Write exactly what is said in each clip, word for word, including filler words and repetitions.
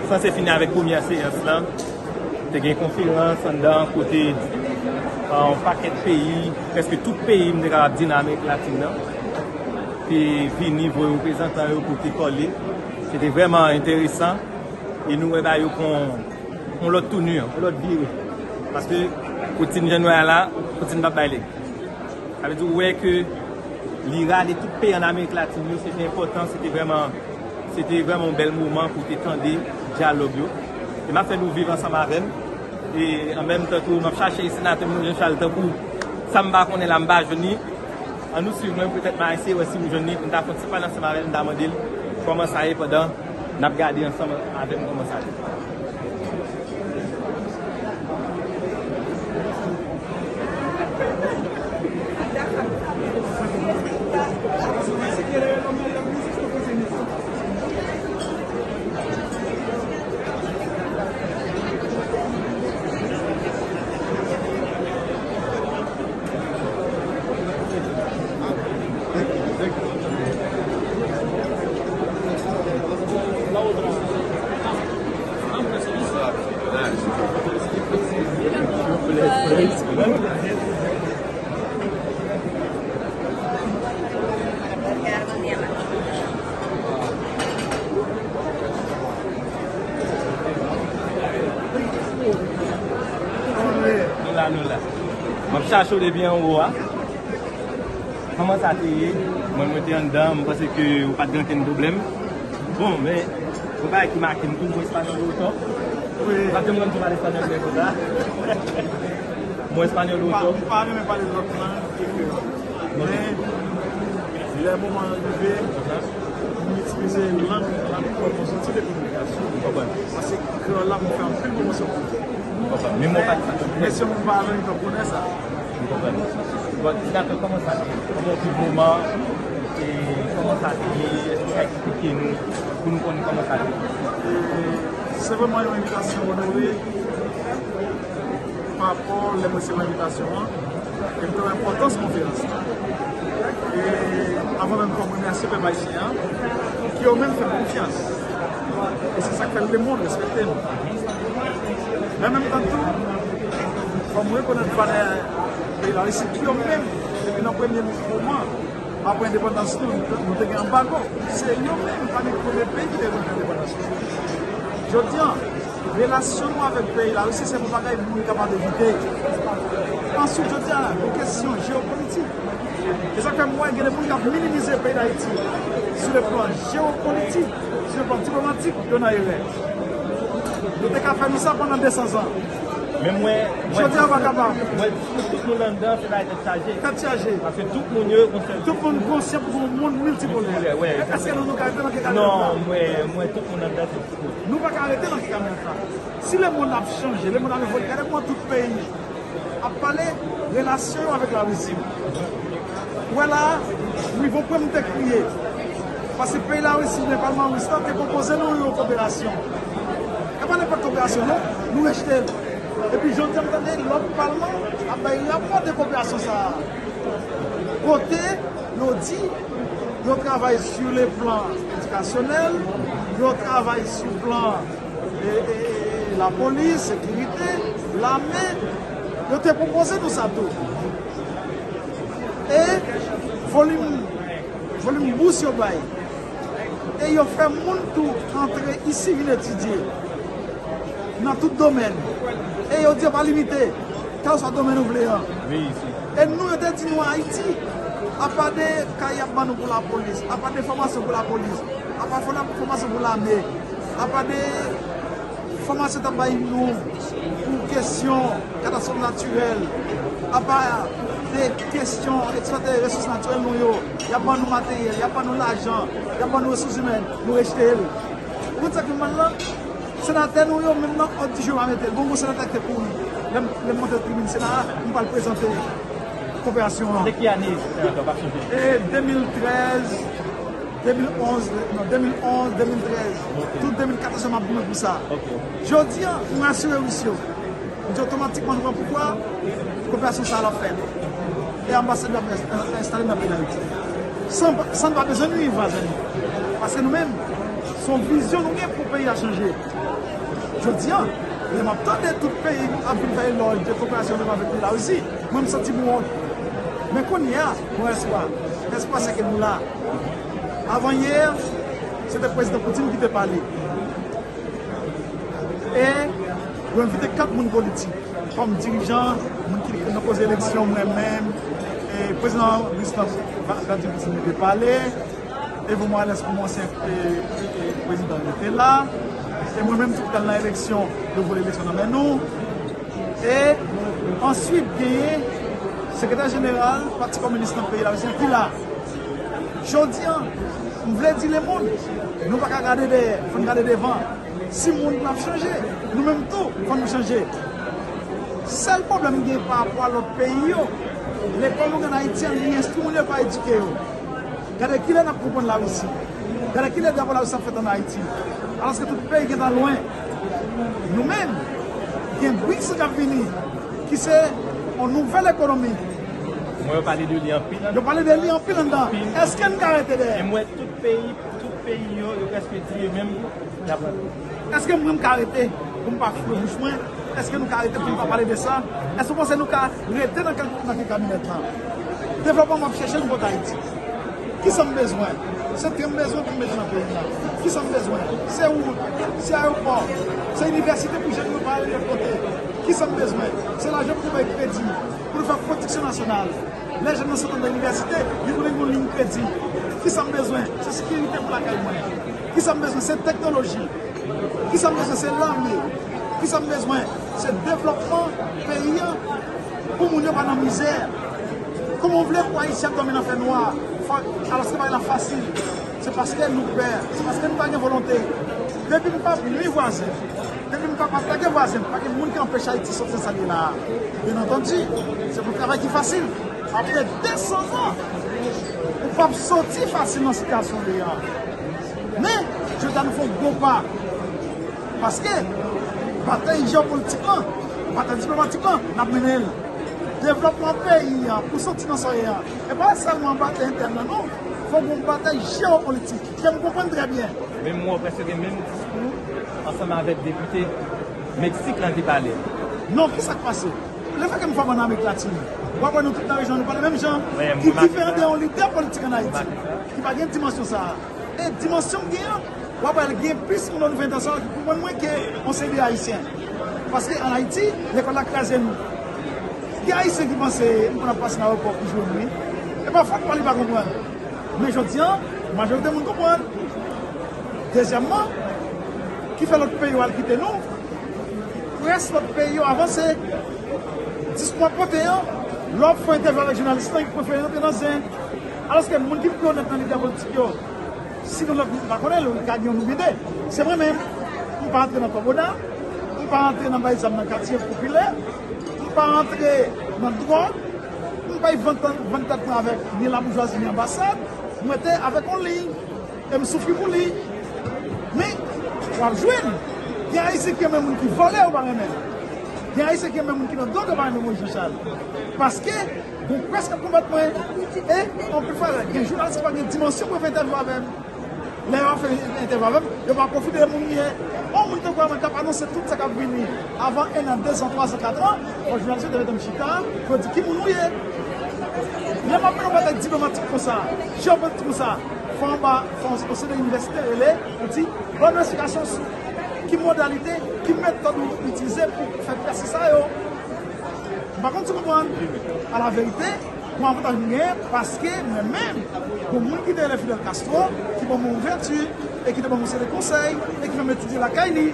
Sanse fini avèk premyè seyans lan. Te gen konferans anndan kote, euh, yon pakèt peyi, prèske tout peyi, m te kapab di, nan Amerik Latin nan, te vini voye reprezantan yo pou te pale. Se te vrèman enteresan. E nou wè bagay yo pran yon lòt tounur, yon lòt vire. Paske Poutine jan nou wè a la, Poutine p ap bay lèg. Sa vle di ou wè ke li rale tout peyi ann Amerik Latin yo, se te enpòtan, se te vrèman, se te vrèman yon bèl moman pou te tande dyalòg yo. E m ap fè nou viv ansanm avè m. E an menm tan tou, m ap chache senatè m Jean Charles tankou sa m pa konnen la, m pa jwenn li. Ann nou swiv mwen, petèt m a eseye wè si m jwenn li, m ta fè yon ti pale ansanm avè l, m ta mande l kòman sa ye pandan n ap gade ansanm avè m kòman sa ye. Nou la, nou la. M ap chache w depi anwo a. Kòman sa te ye? Mwen, mwen te anndan, m panse ke ou pa t gen okenn pwoblèm. Bon, men, yon bagay ki make m tou, mwen espanyòl oto. Wi. M pa t janm konn pale espanyòl byen konsa. Mwen espanyòl oto. M pa, m pa renmen pale lòt lang ke kreyòl. Ok. Men, lè moman an rive, m itilize lang, lang kreyòl pou soti de kominikasyon. M konprann. Paske kreyòl la, m fè anpil pwomosyon pou li. M konprann. Men mwen pa di sa. Men si yon moun pa al, li pa konnen sa. M konprann. Bon, senatè, kòman sa te ye? Kòman w viv moman? E kòman sa te ye? Èske w ka eksplike nou, pou nou konnen kòman sa te ye? E se vrèman yon envitasyon onore pa rapò lè m resevwa envitasyon an, e m te wè enpòtans konferans lan. E avan menm, fò m remèsye pèp ayisyen an, ki yo menm fè m konfyans. E se sa k fè lemonn respekte m. Men an menm tan tou, fò m rekonèt valè peyi Larisi, ki yo menm, depi nan premye moman, apre endepandans nou, nou te gen anbago. Se yo menm pami premye peyi ki te rekonèt endepandans nou. Jodi a, relasyon nou avèk peyi Larisi se yon bagay moun kapab evite. Answit, jodi a, gen kesyon jewopolitik. E sa k fè m wè gen de moun k ap minimize peyi Dayiti sou le plan jewopolitik, sou le plan diplomatik, yo nan erè. Yo te ka fè nou sa pandan de san zan. Men mwen, mwen, jodi a pa kapab. Mwen, tout, tout moun anndan, se bagay tèt chaje. Tèt chaje. Paske tout moun yo konsyan. Tout moun konsyan pou yon monn miltipolè. Miltipolè, wi. Èske nou, nou ka rete nan kaka? Non, mwen, mwen, tout moun anndan, se miltipolè. Nou pa ka rete nan kaka la. Si lemonn ap chanje, lemonn ap evoliye, gade kòman tout peyi ap pale relasyon yo avèk Larisi. Ou wè la, nivo pwen m te kriye. Paske peyi Larisi, men palman ris la, te pwopoze nou yon koperasyon. E pa nenpòt koperasyon, non, nou rejte l. Epi jodi a, m tande lòt palman ap bay rapò de koperasyon sa a. Kote yo di yo travay sou le plan edikasyonèl, yo travay sou plan e, e, e, lapolis, sekirite, lame, yo te pwopoze nou sa tou. E volim, volim bous yo bay. E yo fè moun tou antre isi vin etidye nan tout domèn. E yo di yo pa limite, kèlkeswa domèn ou vle an. Wi, isi. E nou, yo te di nou Ayiti, apa de kay y ap ban nou pou lapolis, apa de fòmasyon pou lapolis, apa fò-, fòmasyon pou lame, apa de fòmasyon t ap bay nou pou kesyon katastwòf natirèl, apa de kesyon eksplwate resous natirèl nou yo, y ap ban nou materyèl, y ap ban nou lajan, y ap ban nou resous imèn, nou rejte l. Ou konn sa ki mal la? Senatè nou yo, menm nan òd di jou yo pa mete l. Gon gwo senatè ki te kouri. Lè m, lè m monte tribin Sena a, m pral prezante koperasyon an. Se ki ane, senatè, w pa sonje? E de mil trèz, de mil onz, non, de mil onz, de mil trèz. Ok. Tout de mil katòz yo m ap goumen pou sa. Ok. Jodi a, m rasire ris yo. M di otomatikman nou pran pouvwa, koperasyon sa a l ap fèt. E anbasadè ap enstale nan peyi Dayiti. San, san n pa bezwen nwi vwazen nou. Paske nou menm, se yon vizyon nou gen pou peyi a chanje. Jodi a, lè m ap tande tout peyi ap vin fè elòj de koperasyon menm avèk peyi Larisi, mwen, m santi m wont. Men kounye a, mwen espwa. Espwa se ke nou la. Avan yè, se te prezidan Putin ki te pale. E yo envite kat moun politik kòm dirijan, moun ki nan koze eleksyon, mwen menm, e prezidan Luis Vladimir Putin te pale, Evo Morales kòm ansyen, e, e, prezidan, li te la. E mwen menm tou ki t al nan eleksyon, yo voye eleksyon nan men nou. E answit genyen sekretè jeneral Pati Kominis nan peyi Larisi ki la. Jodi a, m vle di lemonn, nou pa ka gade dèyè, fò n gade devan. Si mond lan ap chanje, nou menm tou, fò nou chanje. Sèl pwoblèm gen pa rapò a lòt peyi yo, lekòl nou gen an Ayiti an, li enstwi moun yo pa edike yo. Gade kilè n ap konprann Larisi. Gade kilè drapo Larisi ap fèt ann Ayiti. Alòske tout peyi gentan lwen. Nou menm, gen briks k ap vini, ki se yon nouvèl ekonomi. Mwen, yo pale de li anpil. Yo pale de li anpil anndan. Anpil. Èske n ka rete dèyè? E m wè tout peyi, tout peyi yo, yo prèske di yo menm, y ap rantre. Èske mwen m ka rete pou m pa foure bouch mwen? Èske nou ka rete pou nou pa pale de sa? Èske w panse nou ka rete nan kal-, nan kal kabinèt lan? Devlòpman m ap chèche l m pote Ayiti. Kisa m bezwen? Se tren m bezwen pou m mete nan peyi m nan. Kisa m bezwen? Se wout, se ayewopò, se inivèsite pou jèn yo pa ale lòt kote. Kisa m bezwen? Se lajan pou nou bay kredi, pou nou fè pwodiksyon nasyonal. Lè jèn nan sot anndan inivèsite, li konnen gen yon liy kredi. Kisa m bezwen? Se sekirite pou lakay mwen. Kisa m bezwen? Se teknoloji. Kisa m bezwen? Se lame. Kisa m bezwen? Se devlòpman peyi a pou moun yo pa nan mizè. Kòman w vle pou Ayisyen ap dòmi nan fènwa, fò, alòske bagay la fasil? Se paske nou pè, se paske nou pa gen volonte. Depi m p ap nwi vwazen, depi m p ap atake vwazen, pa gen moun ki anpeche Ayiti soti nan sa l ye la a. Byen antandi, se pou travay ki fasil. Apre de san zan, ou p ap soti fasil nan sitiyasyon w ye a. Men, jodi a nou fè yon gwo pa. Paske, batay jewopolitik lan, batay diplomatik lan, n ap mennen l. Devlòpman peyi a, pou soti nan sa w ye a, e pa sèlman batay entèn nan, non. Fò gen yon batay jewopolitik, ke m konprann trè byen. Men m wè w prèske gen menm diskou ansanm avèk depite Meksik lan te pale. Non, kisa k pase? Lefètke nou fè ann Amerik Latin, w ap wè nou tout nan rejyon, nou pale menm jan, ki diferan de yon lidè politik ann Ayiti, ki pa gen dimansyon sa a. E dimansyon m gen an, w ap wè l gen plis moun nan nouvèl entènasyonal ki konprann mwen ke yon seri de Ayisyen. Paske ann Ayiti, lekòl la kraze nou. Gen Ayisyen ki panse m konn ap pase nan ayewopò pou jwe wi. E pa fòt pa li pa konprann. Men jodi a, majorite moun konprann. Dezyèmman, ki fè lòt peyi yo al kite nou, près lòt peyi yo avanse. Diskou m ap pote an, lè w ap fè entèvyou avèk jounalis lan, li prefere rantre nan zen. Alòske moun ki pi onèt nan lidè politik yo, si gen lòt moun ki pa konnen l, li ka gen youn oubyen de. Se mwen menm, m pa antre nan kòbona, m pa antre nan bay zam nan katye popilè, m pa antre nan dwòg, m pa vann, vann tèt mwen avèk ni laboujwazi ni anbasad, m rete avèk yon liy. E m soufri pou li. Men, w ap jwenn, gen Ayisyen ki renmen moun ki vòlè yo pa renmen l. Gen Ayisyen ki renmen moun ki nan dwòg yo pa renmen Moyiz Janchal. Paske, gon près k ap konbat mwen. E, anpil fwa, gen jounalis ki pa gen dimansyon pou yo fè entèvyou avè m. Lè yo ap fè entèvyou avè m, yo pa pwofite de moun m ye. Yon moun tankou mwen k ap anonse tout sa k ap vini avan en an, de zan, twa zan, kat an, fò jounalis yo te mete m chita, pou yo di ki moun ou ye. Lè m ap mennen yon batay diplomatik konsa, jewopolitik konsa, fò anba, fò yon seri de inivèsite rele, pou di, ban nou esplikasyon sou ki modalite, ki metòd ou itilize pou fè pèse sa yo. M pa konn si w konprann. Alaverite, yon avantaj m genyen, paske mwen menm, gon moun ki te rele Fidel Castro, ki ban mwen ouvèti, e ki te ban mwen seri de konsèy, e ki fè m etidye lakay li.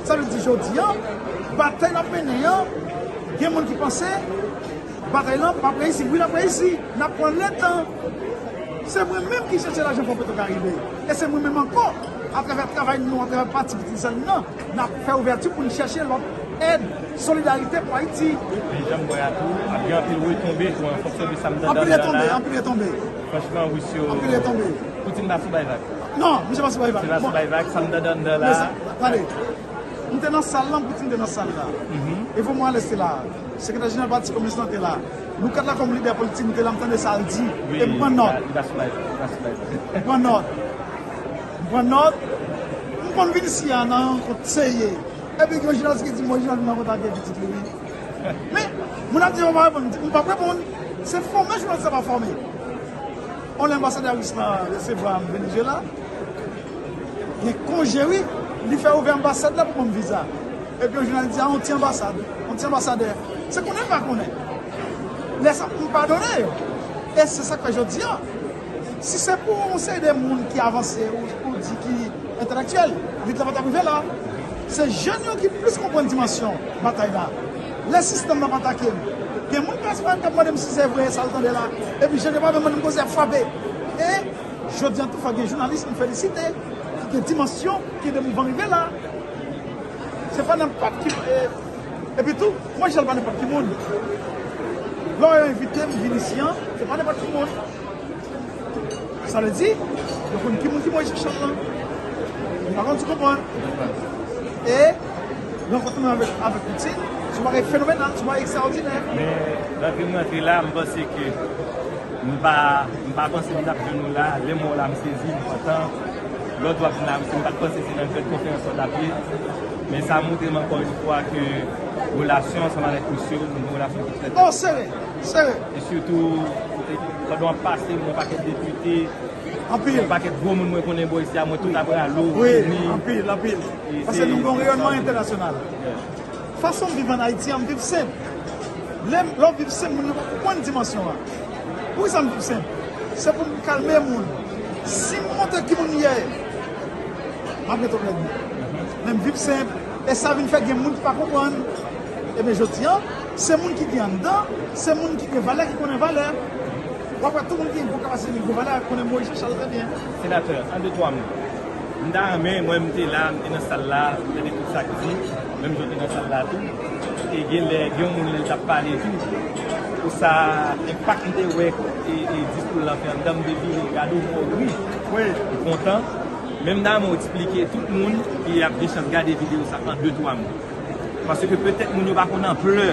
Sa vle di, jodi a, batay n ap mennen an, gen moun ki panse, batay lan p ap reyisi. Wi, l ap reyisi. N ap pran letan. Se mwen menm ki chèche lajan Fon Petro Karibe. E se mwen menm ankò, atravè travay nou, atravè pati Pitit Sèl nan, n ap fè ouvèti pou n chèche lòt èd, solidarite pou Ayiti. Men jan m wè a tou, ap gen anpil retonbe tou, an fonksyon de sa m tande anndan la. Anpil retonbe, anpil retonbe. Franchman, wi, si yo... Anpil retonbe. Putin pa sou bay vag. Non, misye pa sou bay vag. Misye pa sou bay vag, sa m tande anndan la. Men sa, tande. M te nan sal la, Putin te nan sal la. Evo Morales te la. Sekretè jeneral Pati Kominis lan te la. Nou kat la kòm lidè politik, nou te la, m tande sa l di. Wi, e m pran nòt. Li pa sou bay vag, li pa sou bay vag. M pran nòt. M pran nòt. M konn vin isi a nan rankont serye. Epi gen yon jounalis ki di m, "Mwen jounalis m ap atake pitit li wi." Men, moun ap di yo pa reponn, m p ap reponn. Se fòme jounalis la pa fòme. On lè anbasadè ris la resevwa m Venezuela, gen konje wi, li fè ouvè anbasad la pou ban m viza. Epi yon jounalis di, "A, on ti anbasad, on ti anbasadè." Se konnen l pa konnen. Lè sa, m padone yo. E se sa k fè jodi a. Si se pou yon seri de moun ki avanse ou, ou di ki entèlektyèl, lit la pa t ap rive la. Se jèn yo ki plis konprann dimansyon batay la. Lè sistèm nan pa atake m, gen moun k ap mande m si se vre sa l tande la, epi jèn yo pa menm mande m koze ap frape. E jodi an tou fò gen jounalis m felisite, ki gen dimansyon, ki ede mouvman rive la. Se pa nenpòt ki. E, epi tou, mwen Michel pa nenpòt ki moun. Lè yo envite m vin isi an, se pa nenpòt ki moun. Sa vle di, yo konn ki moun ki mwen Jean Charles lan. Yo pa konn si w konprann. E rankont mwen avèk, avèk Poutine, se yon bagay fenomenal, se yon bagay ekstraòdinè. Men, rantre m rantre la, m panse ke m pa, m pa panse m t ap jwenn ou la. Lè m wè w la, m sezi, m kontan. Lè w di w ap vin la, m pa t panse se nan yon fèt konferans w t ap ye. Men sa montre m ankò yon fwa ke relasyon ansanm avèk misye, nou gen relasyon ki trè, trè. Oh, sere, sere. E sitou, kote, pandan w ap pase, mwen pakèt depite, anpil, yon pakèt gwo moun mwen konnen bò isi a, mwen tout ap rale w, wi, vini. Anpil, anpil. E paske se, nou gen yon reyònman entènasyonal. Yeah. Fason m viv ann Ayiti an, m viv senp. Lè m, lè w viv senp, moun yo pa konprann dimansyon an. Poukisa m viv senp? Se pou m kalme moun. Si m montre ki moun m ye, m ap gen pwoblèm. Men m viv senp, e sa vin fè gen moun ki pa konprann. Ebyen, jodi an, se moun ki gen anndan, se moun ki gen valè, ki konnen valè. W ap wè tout moun ki gen gwo kapasite, ki gen gwo valè, konnen Moyiz Jan Chal trè byen. Senatè, an de twa mo. M ta renmen, mwen, m te la, m te nan sal la, m tande tout sa k di, menm jan w te nan sal la tou. E gen lè, gen yon moun lè l t ap pale tou, pou sa enpak m te wè e, e diskou l lan fè anndan m, m te vire gade w, m wè w ri. Wi. Ou kontan. Men m ta renmen w eksplike tout moun ki ap gen chans gade videyo sa an de twa mo. Paske petèt moun yo pa konn anplè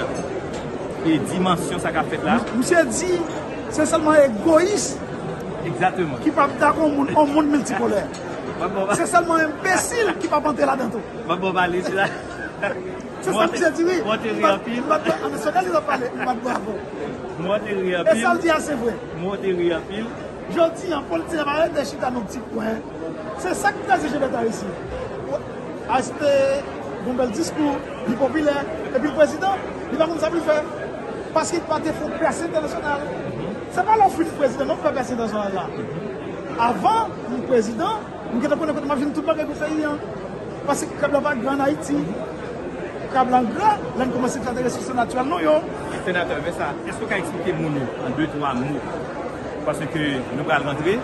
e dimansyon sa k ap fèt la. Misye di, se sèlman egoyis, egzakteman, ki p ap dakò yon moun, yon mond miltipolè. Se sèlman enbesil ki p ap antre ladan tou. M ap ba w pale, se la. Se sa misye di, wi. Mwen te ri anpil. M bat, m bat, a, men se li l ap pale, m bat bravo. Mwen te ri anpil. E sa l di a, se vre. Mwen te ri anpil. Jodi an, politisyen pa rete chita nan yon ti kwen. Se sa k kraze jefèt Ayiti. Ayiti te gen yon bèl diskou, li popilè, epi l prezidan, li pa konn sa pou l fè. Paske li pa te fè yon pèse entènasyonal. Se pa lè w fin prezidan non pou fè pèse entènasyonal la. Avan m prezidan, m gentan konnen kote m ap jwenn tout bagay pou peyi an. Paske krab la pa gran ann Ayiti. Krab la gra lè n kòmanse trete resous natirèl nou yo. Senatè, men sa, èske w ka eksplike moun yo an de twa mo? Paske nou pral rantre,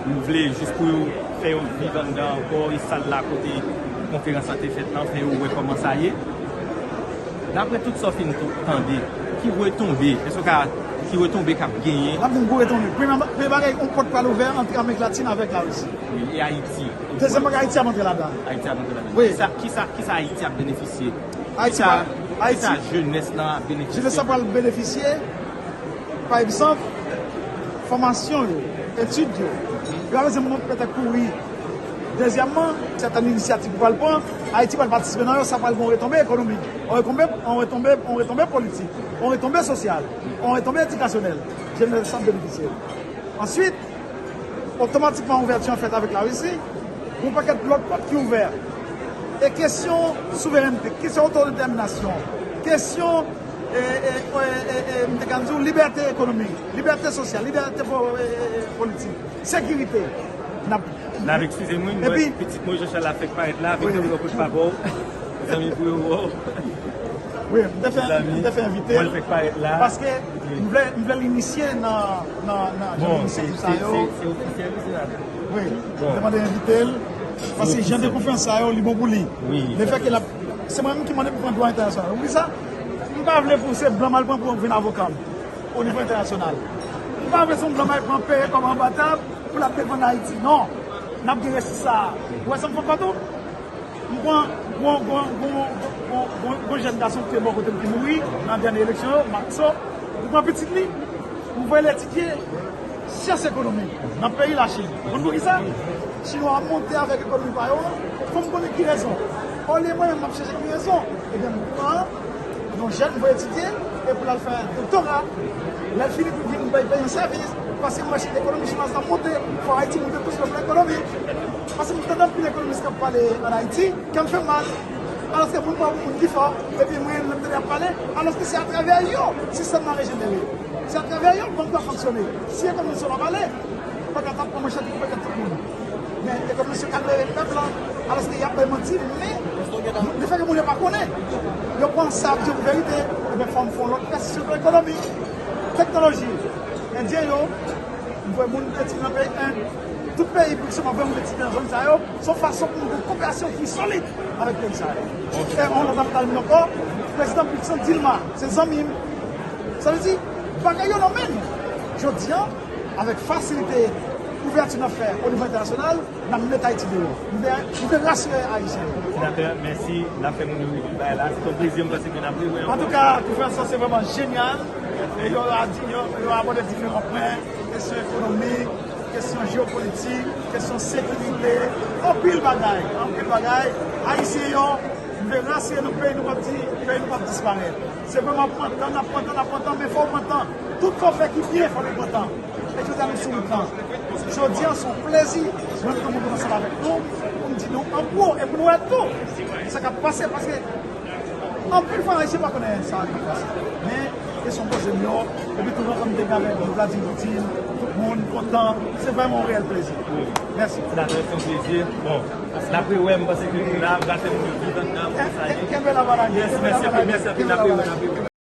nou vle jis pou yo fè yo viv anndan ankò, e sal la kote konferans lan te fèt lan, fè yo wè kòman sa ye. Daprè tout sa w fin t-, tande, ki retonbe, èske w ka, ki retonbe k ap genyen? L ap gen gwo retonbe. Premye, premye bagay, yon pòt pral ouvè ant Amerik Latin avèk Larisi. Wi, e Ayiti. Dezyèm bagay, Ayiti ap antre ladan. Ayiti ap antre ladan. Wi. Kisa, kisa, kisa Ayiti ap benefisye? Ayiti kisa, pa, Ayiti, kisa jenès lan ap benefisye? Jenès la pral benefisye, pa egzanp, fòmasyon yo, etid yo. Yo pa bezwen moun petèt kouri. Dezyèmman, sèten inisyativ yo pral pran, Ayiti pral patisipe nan yo, sa pral gen yon retonbe ekonomik, yon retonbe, yon retonbe, yon retonbe politik, yon retonbe sosyal, yon retonbe edikasyonèl. Jenès la ap benefisye. Answit, otomatikman ouvèti an fèt avèk Larisi, yon pakèt lòt pòt ki ouvè. E kesyon souverènte, kesyon otodetèminasyon, kesyon, e, e, e, e, e, m te ka di w, libète ekonomik, libète sosyal, libète po-, e, e, e, politik, sekirite. N ap N ap eskize m, wi, mwen, epi pitit mwen Jean Charles la fèk parèt la, avèk, wi, de gwo kout pa bò. Zanmi pou yo wè w. Wi, m te fè, mezanmi, m te fè envite l. Mwen fèk parèt la. Paske, wi, m vle, m vle l inisye nan, nan, nan jan de inisyativ sa yo. Bon, se, se, se ofisyèl, wi, senatè. Wi, bon, m te mande envite l. Paske jan de konferans sa yo, li bon pou li. Wi. Lefètke l ap, se mwen menm ki mande pou pran dwa entènasyonal. Ou konprann sa? M pa vle pou se blan m al pran pou vin avoka m o nivo entènasyonal. M pa vle se yon blan m al pran peye kòm anbatab pou l ap defann Ayiti. Non. N ap gen resous sa a. Ou wè sa m fè ankò tou? M pran, pran, pran, pran, pran, pran, pran jèn gason ki te bò kote m ki mouri nan dènye eleksyon yo, Maxo. M pran pitit li, m voye l etidye syans ekonomik nan peyi Lachin. Ou konn poukisa? Chinwa ap monte avèk ekonomi pa yo an, fò m konnen ki rezon. Olye mwen menm m ap chèche ki rezon, ebyen m pran yon jèn pou etidye e pou l al fè doktora. Lè l fini pou l vin bay peyi yon sèvis, paske m wè ekonomi chinwaz la monte, fò Ayiti monte plis nan plan ekonomik. Paske m tande anpil ekonomis k ap pale ann Ayiti, kè m fè mal. Alòske moun pa moun ki fò, epi mwen menm tande y ap pale, alòske se atravè yo sistèm nan rejenere. Se atravè yo bank la fonksyone. Si ekonomis yo pa pale, bank la t ap pran manchèt pou pèmèt tout moun. Men ekonomis yo ka klere pèp la, alòske y ap bay manti, men lefètke moun yo pa konnen, yo pran sa ap di yo pou verite, ebyen fò m fè yon lòt pèsepsyon ekonomik. Teknoloji, endyen yo, m voye moun etidye nan peyi End, tout peyi BRICS yo, m ap voye moun etidye nan zòn sa yo, se yon fason pou nou gen yon koperasyon ki solid avèk peyi sa yo. E yon lòt ap pale ankò, prezidan BRICS lan Dilma, se zanmi m. Sa vle di, bagay yo nan men nou. Jodi a, avèk fasilite ouvèti n ap fè o nivo entènasyonal, n ap met Ayiti deyò. M vle, m vle rasire Ayisyen yo. Senatè, mèsi. N ap fè moun yo rive bay la. Se yon plezi, m panse ke n ap rewè ankò. Antouka, konferans lan se vrèman jenyal. E yo a di, yo, yo abòde diferan pwen, kesyon ekonomik, kesyon jewopolitik, kesyon sekirite, anpil bagay, anpil bagay. Ayisyen yo, m vle rasire nou, peyi nou p ap di, peyi nou p ap disparèt. Se vrèman pran tan, n ap pran tan, n ap pran tan, men fò w pran tan. Tout fòfè ki byen, fò nou pran tan. E jodi a, nou sou wout lan. Jodi a, se yon plezi jwenn granmoun ansanm avèk nou, pou m di nou an gwo, e pou nou wè tou sa k ap pase, paske anpil fwa, Ayisyen pa konnen sa k ap pase. Men, kesyon poze m yo, epi toutan kòm te gen avèk Vladimir Poutine, tout moun kontan, se vrèman yon reyèl plezi. Mèsi. Senatè, se yon plezi. Bon, n ap rewè, m panse ke nou la, grase moun yo vivan nan, pou sa ye. Kenbe la, Valadie. Yes, mèsi anpil, mèsi anpil, n ap rewè, n ap rewè.